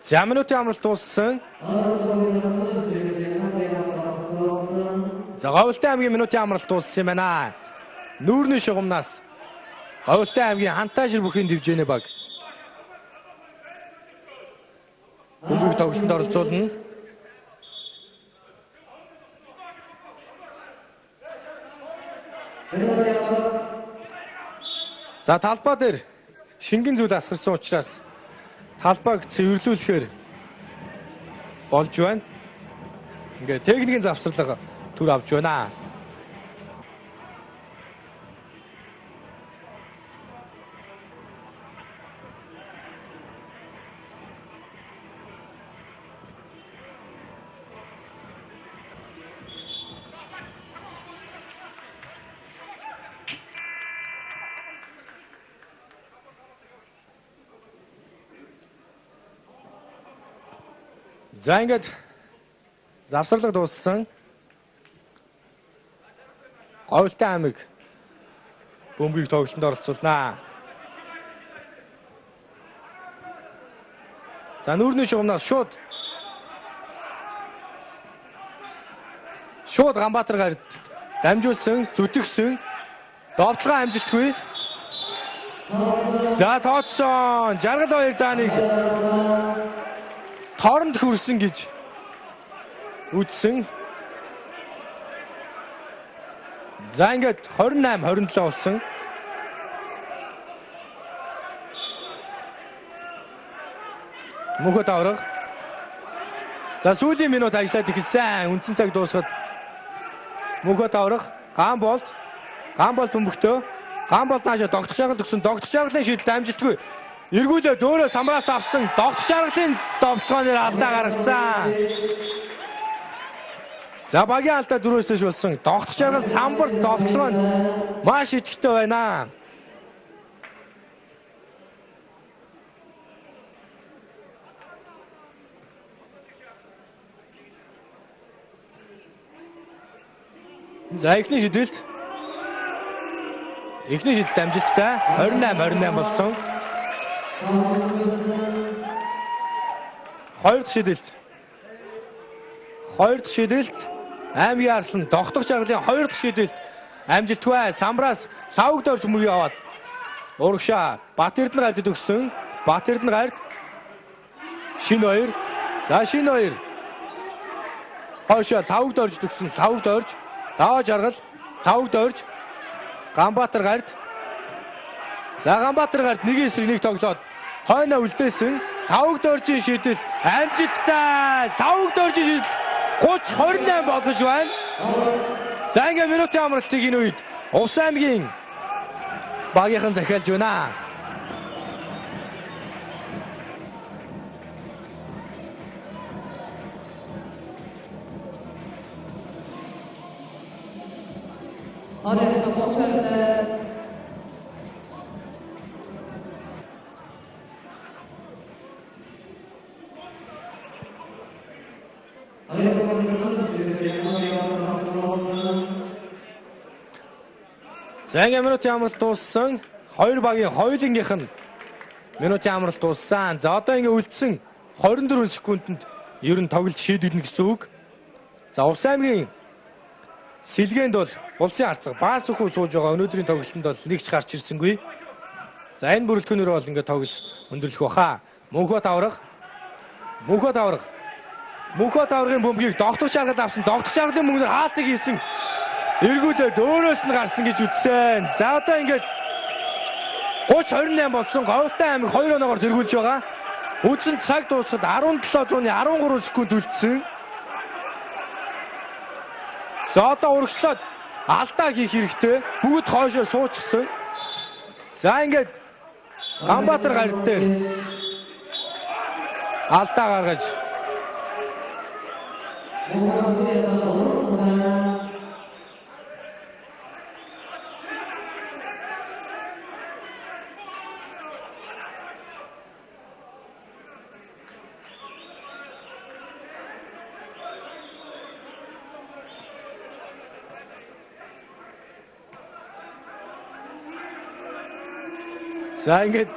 За минутын амралт дууссан. За Говьлтай аймгийн минутын амралт дууссан юм байна. Нүүрний шугамнаас Говьлтай аймгийн Хантаашир бүхийн дивжээний баг бөмбөг тоглолтод оролцуулна. За талбай дээр шингэн зүйл асгарсан учраас талбайг цэвэрлүүлэхээр болж байна. Ингээ техникийн завсарлага төр авч байна. За ингээд завсарлага дууссан. Говьлтай аймаг бөмбөгийг тоглолтод оролцуулнаа. За нүүрний шугамнаас шууд Ганбаатар гард дамжуулсан, зүтгсэн. Довтлогоо амжилтгүй. За тооцсон. Жаргал хоёр зааныг торонд хүрсэн гэж үзсэн. За ингээд 28-27 болсон. Мөнхөд авраг. За сүүлийн минут ажиллаад эхэлсэн. Үндсэн цаг дуусахад Мөнхөд авраг. Гамболд. Гамболд бөмбөгтөө. Гамболд наашаа догдох жаргал өгсөн. Догдох жаргалын шийдэлд амжилтгүй. Эргүүлээд өөрөө самраас авсан. Догдох жаргалын довтлогооноор алдаа гаргасан. За багийн алдаа дөрөөс дэш болсон. Догдох жаргал самбарт довтлогоо нь маш идэвхтэй байна. За эхний шидэлт. Эхний шидэлт амжилттай. 28-28 болсон. Хоёр дахь шидэлт. Хоёр дахь шидэлт аймгийн арслан догдох жаргалын хоёр дахь шидэлт амжилтгүй. Самбраас лавгд орж мөг яваад урагшаа Бат Эрдэнэ гардад өгсөн. Бат Эрдэнэ гард шинэ хоёр. За шинэ хоёр. Хойшоо лавгд орж өгсөн. Лавгд орж даваа жаргал лавгд орж Ганбаатар гард. За Ганбаатар гард нэг эсрэг нэг тоглоод хойноо үлдээсэн. Лавгд оржийн шийдэл амжилттай. Лавгд оржийн шийдэл 30-28 болгож байна. За ингээ минутын амралтыг энэ үед Увс аймгийн багийнхан захиалж байна. За ингээ минутын амралт дууссан. Хоёр багийн хоёулангийнх нь минутын амралт дууссан. За одоо ингээ үлдсэн 24 секундэд ер нь тоглолт шийдэгдэнэ гэсэн үг. За Увс аймгийн сэлгээнд бол улсын харцаг Баасүхүү сууж байгаа. Өнөөдрийн тоглолтод бол нэг ч гарч ирсэнгүй. За энэ бүрэлдэхүүнээр бол ингээ тоглолт өндөрлөх баха. Мөнхөт авраг. Мөнхөт авраг. Мөнхөт аврагын бөмбөгийг догдох жаргал авсан. Догдох жаргалын мөнгөөр хаалтыг хийсэн. Эргүүлээд өөрөөс нь гарсан гэж үзсэн. За одоо ингээд 30-28 болсон. Говьлтай аймаг 2 оноогоор тэргүүлж байгаа. Үндсэн цаг дуусахад 17:13 секунд үлдсэн. За одоо урагшлаад алдаа хийх хэрэгтэй. Бүгд хойшоо суучихсан. За ингээд Ганбаатар гарт дээр алдаа гаргаж За ингээд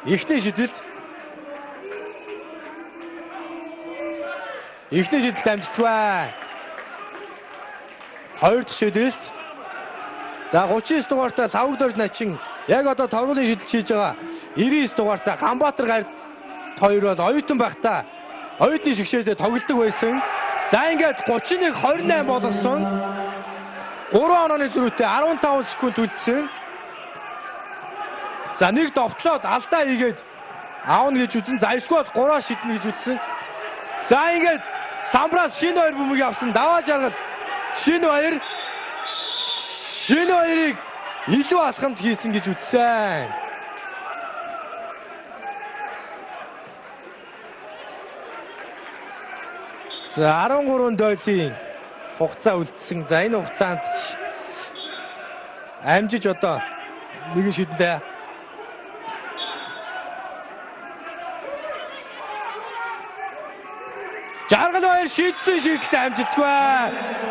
эхний шидэлт амжилтгүй. Хоёр дахь шидэлт. За 39 дугаартай Лавгдорж начин яг одоо торгуулийн шидэлт хийж байгаа 99 дугаартай Ганбаатар гарт хоёр бол оюутан байхдаа оюутны шигшээдээ тоглодог байсан. За ингээд 31 28 болгосон. 3 онооны зөрүүтэй 15 секунд үлдсэн. За нэг довтлоод алдаа хийгээд аавна гэж үзэн. За эсвэл 3 шиднэ гэж үзсэн. За ингээд самбраас шинэ хоёр бөмбөг авсан. Даваа жаргал шинэ хоёрыг илүү алхамд хийсэн гэж үзсэн. За 13 дойлын хугацаа үлдсэн. За энэ хугацаанд амжиж одоо нэгэн шидэндээ Жаргал баяр шийдсэн шийдэлтэй амжилтгүй.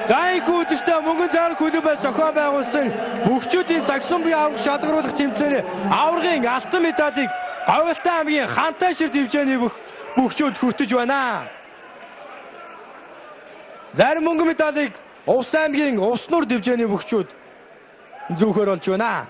За энэхүү үзэгчтэй мөнгөн зарах клубээс зохион байгуулсан бөхчүүдийн сагсумбгийн авраг шалгаруулах тэмцээний аваргын алтан медалийг Говьалтай аймгийн Хантайшир дивжээний бөхчүүд хүртэж байна. Зарим мөнгөн медалийг Увс аймгийн Увснуур дивжээний бөхчүүд зөөхөр болж байна.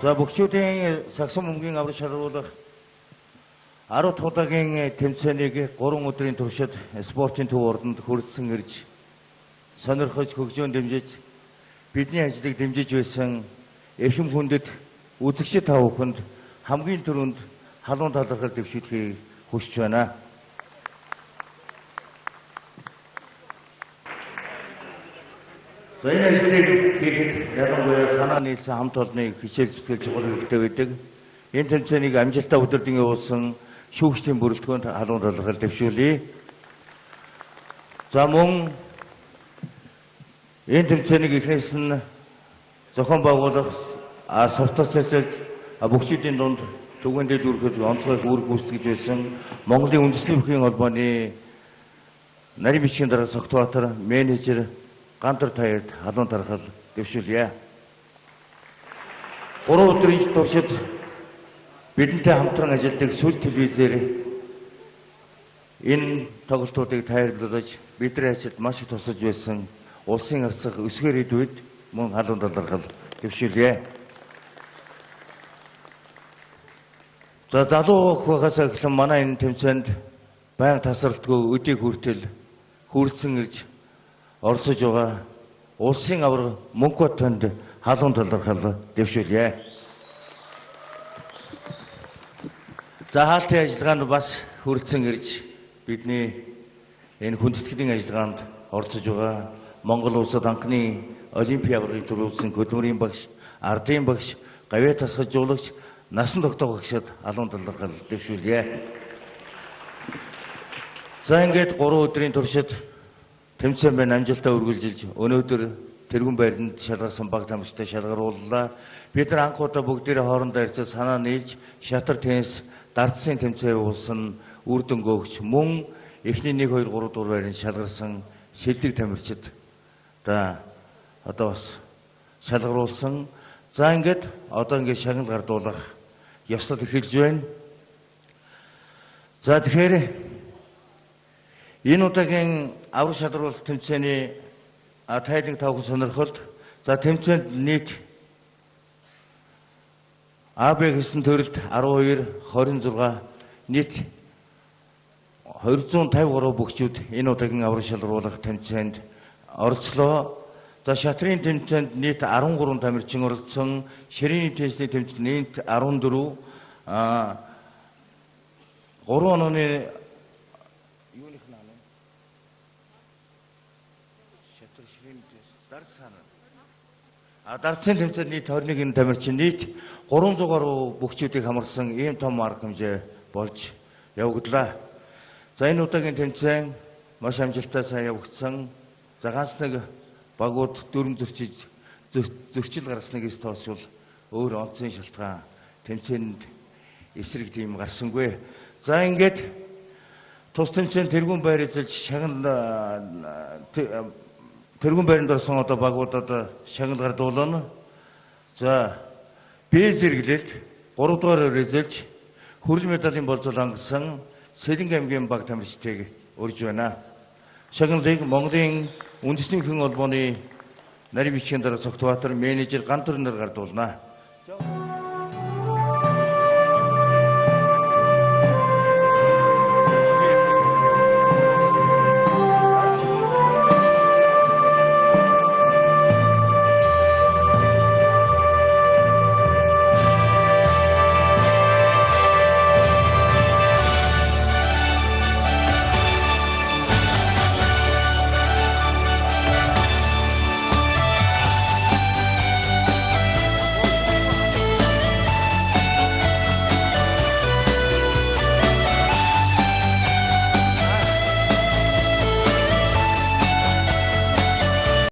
За бөхчүүдийн сагсан бөмбөгийн авраг шалгаруулах 10 дахь удаагийн тэмцээнийг 3 өдрийн туршид спортын төв ордонд хүрэлцэн ирж сонирхож хөгжөөн дэмжиж бидний ажлыг дэмжиж байсан эрхэм хүндэт үзэгчид та бүхэнд хамгийн түрүүнд халуун талархал дэвшүүлэхийг хүсэж байна. За энэ ажлыг хийхэд ялангуяа санаа нийлсэн хамт олонны хичээл зүтгэл чухал хэрэгтэй байдаг. Энэ тэмцээнийг амжилттай өдөрдөн явуулсан шүүгчдийн бүрэлдэхүүнд халуун талархал дэвшүүлье. За мөн энэ тэмцээнийг эхнээс нь зохион байгуулах, совтос цэцэлж бөхчүүдийн дунд түгээн дэлгүүрхэд онцгой үүрэг гүйцэтгэж байсан Монголын үндэсний бүхийн холбооны нарийн бичгийн дарга Согтбаатар, менежер Гантар таярд халуун тархал дэвшүүлье. 3 өдрийн туршид бидэнтэй хамтран ажилладаг сүл телевизээр энэ тоглолтуудыг тайлбарлаж бидний ажилд маш их тусалж байсан улсын арцах өсгөр эд үед мөн халуун талархал дэвшүүлье. За залуу байхаас эхлэн манай энэ тэмцээнд байнга тасралтгүй өдийг хүртэл хүрэлцэн ирж оролцож байгаа улсын аварга Мөнхбат танд халуун талархал дэвшүүлье. За хаалтын ажиллагаанд бас хүрэлцэн ирж бидний энэ хүндэтгэлийн ажиллагаанд оролцож байгаа Монгол улсад анхны олимпийн аваргыг төрүүлсэн хөдөлмөрийн багш, ардын багш, гавьяа тасгажуулагч, насан тогтоох багшид халуун талархал дэвшүүлье. За ингээд 3 өдрийн туршид тэмцээн байна амжилтаа үргэлжилж өнөөдөр тэргүүн байранд шалгарсан баг тамирчтай шалгарууллаа. Бид нар анх удаа бүгдээрээ хоорондоо харьцаж санаа нийлж шатар теннис дартсын тэмцээн явуулсан үр дүнг өгч мөн эхний 1 2 3 дугаар байранд шалгарсан шилдэг тамирчид да одоо бас шалгаруулсан. За ингээд одоо ингээд шагнал гардуулах ёслол эхэлж байна. За тэгэхээр энэ удаагийн авраг шалгаруулах тэмцээний тайлан тавхан сонирхолд за тэмцээнд нийт А Б гэсэн төрөлд 12, 26 нийт 253 бөхчүүд энэ удаагийн авраг шалгаруулах тэмцээнд оролцлоо. За шатрын тэмцээнд нийт 13 тамирчин оролцсон. Ширээний теннисний тэмцээнд нийт 14 3 онооны юуных нь аа шатар ширээний теннис дарц хаана. А дарцын тэмцээнд нийт 21 тамирчин нийт 300 гаруй бөхчүүдийг хамарсан ийм том арга хэмжээ болж явагдлаа. За энэ удаагийн тэмцээн маш амжилттай сайн явагдсан. За ганц нэг багууд дүрм зөрчил гаргасныг эс тоосвол өөр онцгийн шалтгаан тэмцээнд эсрэг тийм гарсангүй. За ингээд тус тэмцээн тэргүүн байр эзэлж шагнал тэргүүн байранд орсон одоо багуудад шагнал гардуулна. За Б зэрэглэлд 3 дугаар эзэлж хүрэл медалийн болзол хангасан Сэлэнг аймгийн баг тамирчдыг урьж байна. Шагналыг Монголын үндэсний хүн холбооны нарийн бичгийн дарга Цогтбаатар менежер Гантүр нар гардуулна.